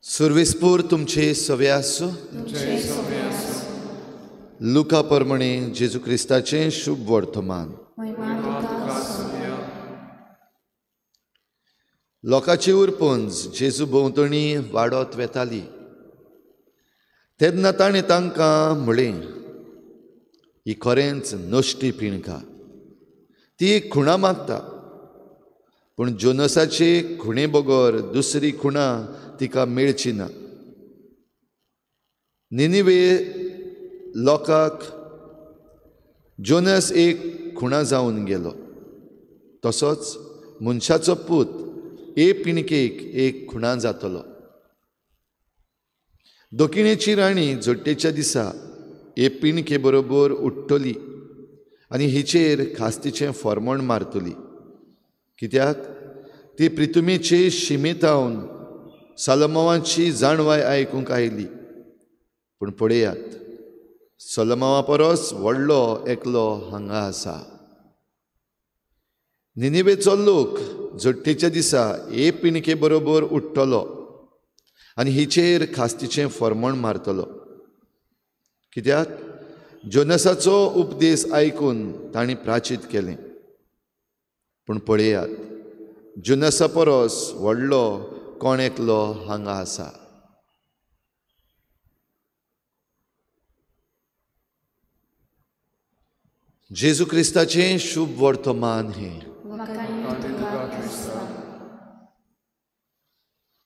सुर्वेसपूर तुमचे सवे आसूं. लुका परमणे जेजू क्रिस्ताचें शुभ वर्तमान. लोकांची उरपंज जेजू भोंवतणी वाडत वेताली तेन्ना ताणें तांकां म्हळें, ही खरेंच नश्टी पिणका, ती एक खुणा मागता, पूण जोनसाचे खुणे बगर दुसरी खुणा तिका मेळची ना. निनिवे लोकांक जोनस एक खुणा जावन गेलो, तसोच मनशाचो पूत ए पिणकेक एक खुणा जातलो. दक्षिणेची राणी झोट्टेच्या दिसा ए पिणके बरोबर उठ्ठली आनी हिचेर खास्तीचें फॉर्मण मारतली, कित्याक ती प्रितुमेचे शिमेतावन सलमावाची जाणवाय आयकूंक आयली. पूण पळयात, सलमावा परस व्हडलो एकलो हांगा आसा. निनिवेचो लोक झोट्टेच्या दिसा ए पिणके बरोबर उठ्ठलो आनी हिचेर खास्तीचें फॉर्मण मारतलो, कित्याक जोनसाचो उपदेश आयकून तांणी प्राचीत केलें. पूण पळयात, जोनसा परस व्हडलो कोण एकलो हांगा आसा. जेजू क्रिस्ताचें शुभ वर्तमान हें.